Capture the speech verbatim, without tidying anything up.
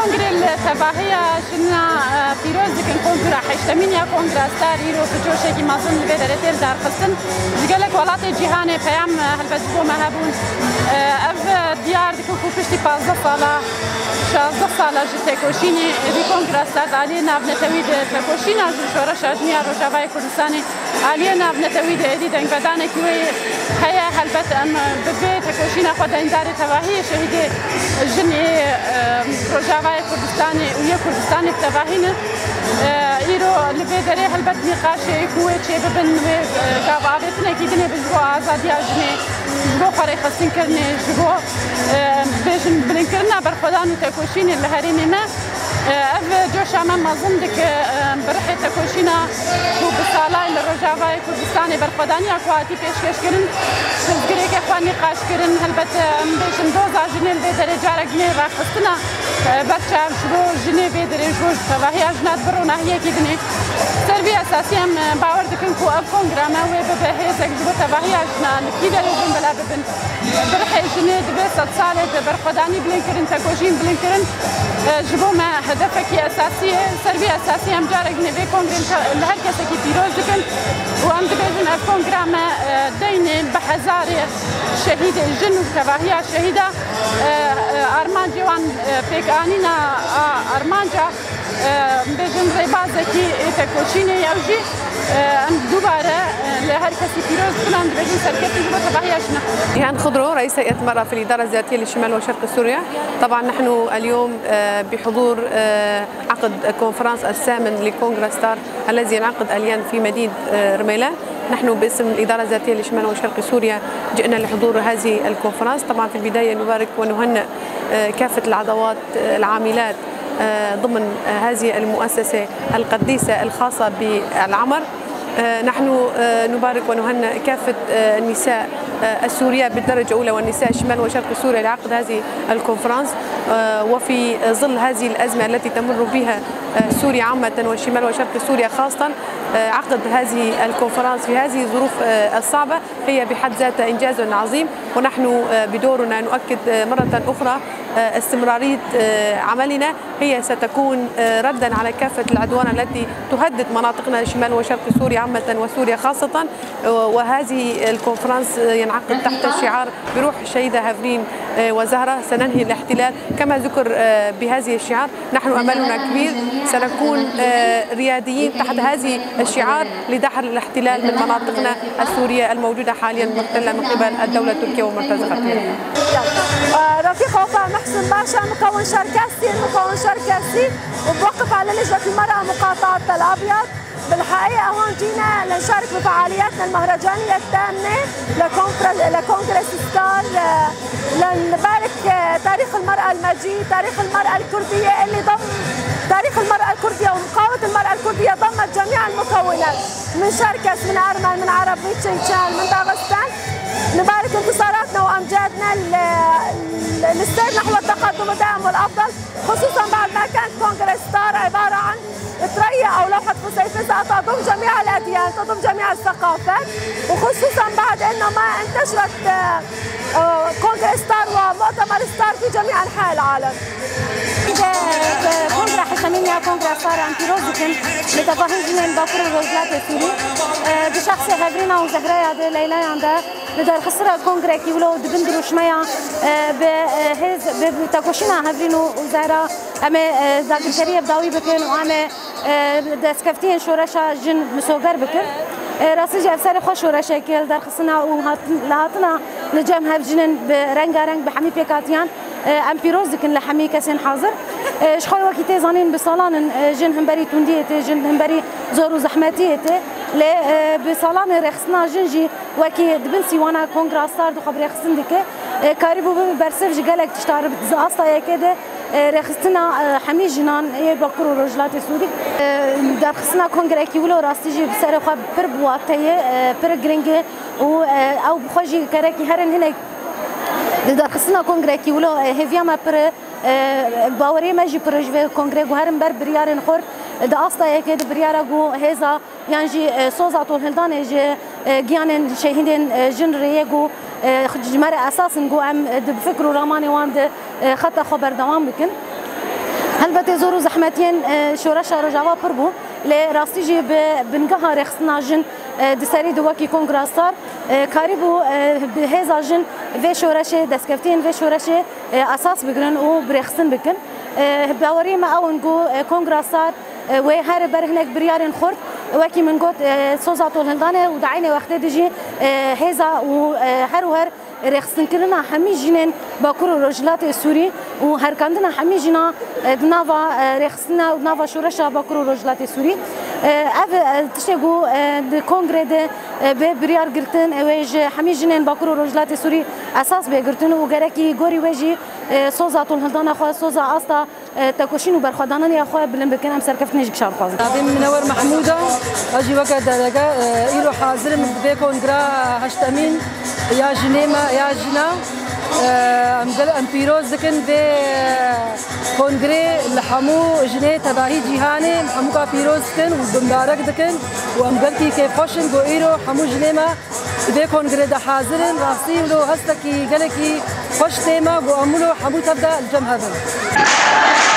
Kongrê li tevahiya jina, e, pîroz dikin. Kongra heştemîn ya Kongra Star îro bi coşekî mezin li vê derê tê lidarxistin. Ji gelek welatê cîhanê peyam, e, helbet ji bo me hebûn. E, ev, e, diyar dikin ku piştî pazdeh sala, şazdeh sala ji tekoşînê vî Kongra Star di aliyê navnetewî de tekoşîna ji şoreşa jinî ya Rojavayê Kurdistanê aliyê navnetewî de êdî dengvedanekî wê heye. Helbet em bi vê tekoşîna xwe deyndarê tevahiyê şehîdê jinê, e, Rojavayê Kurdistanê û yê Kurdistanê bi tevahî ne. E, îro li vê derê helbet nîqaşê ku wê çêbibin, wê, e, gavavêtinekî din ê bi ji bo azadiya jinê, ji bo xwerêxistinkirinê, ji bo, e, bêjin bilinkirina berxwedan û tekoşînê li herêmê me. Ev coşa me mezin dike, bi rihê tekoşîna ku bi salan li Rojavayê Kurdistanê berxwedaniya ku hatî pêşkêşkirin, pirsgirêkê xwe nîqaş kirin. Helbet, em bêjin doza jinê li vê derê carek jinê rexistina ber çav ji bo jinê vê derê, ji bo tevahiya jina di vir ronahiyekî dinê. Ser vî esasî em bawer dikin ku ev kongra me wê bibe hêzek ji bo tevahiya jina li kî derê jin bela bibin. Bi rihê jinê di vê sedsalê de berxwedanî bilind kirin, tekoşîn bilind kirin, e, ji bo me hedefekî esasî ye. Ser vî esasî em carek din vê kongrê li her kesekî pîroz dikin û em dibêjin ev kongra me, e, deynê bi hezarê şehîdê jin û tevahiya şehîda, e, e, armancê wan, e, pêkanîna a armanca Em bêjin rêbazekî ê tekoşînê ye û jî, e, em dubare, e, li her kesî pîroz dikin, em dibêjin serkeftin ji bo tevahiya jina. جيهان خضرو، رئيس هيئة المرأة في الإدارة الذاتية لشمال وشرق سوريا. طبعًا نحن اليوم، آه، بحضور، آه، عقد كونفرنس الثامن لكونغرس ستار الذي ينعقد اليوم في مدينة، آه، رميلان. نحن باسم الإدارة الذاتية لشمال وشرق سوريا جئنا لحضور هذه الكونفرنس. طبعًا في البداية نبارك ونهنئ، آه، كافة العضوات، آه، العاملات آه، ضمن، آه، هذه المؤسسة القديسة الخاصة بالعمر. آه، نحن، آه، نبارك ونهنئ كافة، آه، النساء، آه، السوريات بالدرجة الأولى والنساء شمال وشرق سوريا لعقد هذه الكونفرنس. آه، وفي ظل هذه الأزمة التي تمر بها، آه، سوريا عامة وشمال وشرق سوريا خاصة، آه، عقد هذه الكونفرنس في هذه الظروف، آه، الصعبة هي بحد ذاتها إنجاز عظيم، ونحن، آه، بدورنا نؤكد، آه، مرة أخرى، آه، استمرارية، آه، عملنا هي ستكون، آه، ردا على كافة العدوان التي تهدد مناطقنا شمال وشرق سوريا عامة وسوريا خاصة. آه، وهذه الكونفرنس، آه، ينعقد تحت شعار بروح الشهيدة هافرين، آه، وزهرة سننهي الاحتلال. كما ذكر، آه، بهذه الشعار، نحن أملنا كبير، سنكون، آه، رياديين تحت هذه الشعار لدحر الاحتلال من مناطقنا السورية الموجودة حاليًا محتلة من قبل الدولة التركية ومرتزقتها. آه، رفيق وفاء محسن باشا، مكون شركسي، مكون شركسي، وبوقف على لجنة المرأة مقاطعة تل أبيض. بالحقيقة هون جينا لنشارك بفعالياتنا المهرجانية الثامنة لكونفر-، لكونغرس ستار، آه، لنبارك، آه، تاريخ المرأة المجيد، تاريخ المرأة الكردية اللي ضم تاريخ المرأة الكردية ومقاومة المرأة الكردية ضمت جميع المكونات، من شركس، من أرمن، من عرب، من تشيتشان، من داغستان. نبارك انتصاراتنا وأمجادنا ال-، ال-، للسير نحو التقدم الدائم والأفضل، خصوصًا بعد ما كانت كونغرس ستار عبارة عن تريا أو لوحة فسيفساء تضم جميع الأديان، تضم جميع الثقافات، وخصوصًا بعد إنه ما انتشرت، آه، آه، كونغرس ستار ومؤتمر ستار في جميع أنحاء العالم. Kongra heşemîn ya Kongra Star em pîroz dikin li tevahî jinên Bakur û Rojhilatê Sûrî. Di şexsê Hevrîna û Zehreya de, Leylayan de, li derxistina kongrekî wilo di bin dirûşmeya, e, bi, e, hêz, bi, bi tekoşîna Hevrîn û, û Zehra em ê, e, dagirkeriyê bi dawî bikin û em ê, e, destkeftiyên şoreşa jin misoger bikin. E, rastî jî ev serê xwe şoreşek e, li derxistina û hatin, li hatina li cem hev jinin bi rengareng bi hemî pêkatiyan, e, em pîroz dikin li hemî kesên hazir. E, ji xwe wekî tê zanîn bi salan in, e, jin himberî tundiyê tê, jin himberî zor û zehmetiyê tê. Lê, e, bi salan e rêxistina jin jî wekî di bin sîwana Kongra Star di xwe bi rêxistin dike. E, karîbû bibe bersiv ji gelek tişta re, di asta yekê de, e, rêxistina, e, hemî jinan yê Bakur û Rojhilatê Sûrî. E, derxistina kongrekî wilo rastî jî bi serê xwe pir bi wate ye, e, pir giring e û, e, ew bi xwe jî gerekî herin hinek di derxistina kongrekî wilo, e, hêviya me pir e, e, baweriyê me jî pir e ji vê kongre ku herin ber biryarên xwe di asta yekê de biryara ku hêza yan jî, e, soza tolhildanê ji, e, giyanên şehîdên, e, jin re ye ku, e, ji me re esas in ku em, e, di fikr û ramanê wan de, e, xeta xwe berdewam bikin. Helbetê zor û zehmetiyên, e, şoreşa Rojava pir bû, lê rastî jî bi bingeha rêxistina jin, e, di serî de wekî Kongra Star, e, karîbû, e, bi hêza jin vê şoreşê, destkeftiyên vê şoreşê, e, esas bigirin û bi rêxistin bikin. E, baweriyê me ew in ku, e, Kongra Star, e, wê here ber hinek biryarên xurt, wekî min got, e, soza tolhildanê û di eynê wextê de jî, e, hêza û, e, her û her rêxistinkirina hemî jinên Bakur û Rojhilatê Sûrî û herkandina hemî jina, e, di nava, e, rêxistina û di nava şoreşa Bakur û Rojhilatê Sûrî. E, ev, e, tiştê ku, e, di kongrê de, e, bê biryar girtin, ew ê ji hemî jinên Bakur û Rojhilatê Sûrî esas bê girtin û gerekî gorî wê jî, e, soza tolhildana xwe, soza asta e, tekoşîn û berxwedananiya xwe bilind bikin, em serkeftinê ji kişan dixwazin. Navê min Minewer Mehmûd e, ez jî weke delege, e, îro hazir im di vê kongra heştemîn ya jinê me, ya jina. E, em gel, em pîroz dikin vê, e, kongrê li hemû jinê tevahî cîhanê, em hemûka pîroz dikin û bimbarek dikin û em gelkî kêfxweş in ku îro hemû jinê me Di vê kongrê de hazir in, rastî wilo hestekî gelekî xweş tê me, ku em wilo hemû tev de li cem hev in.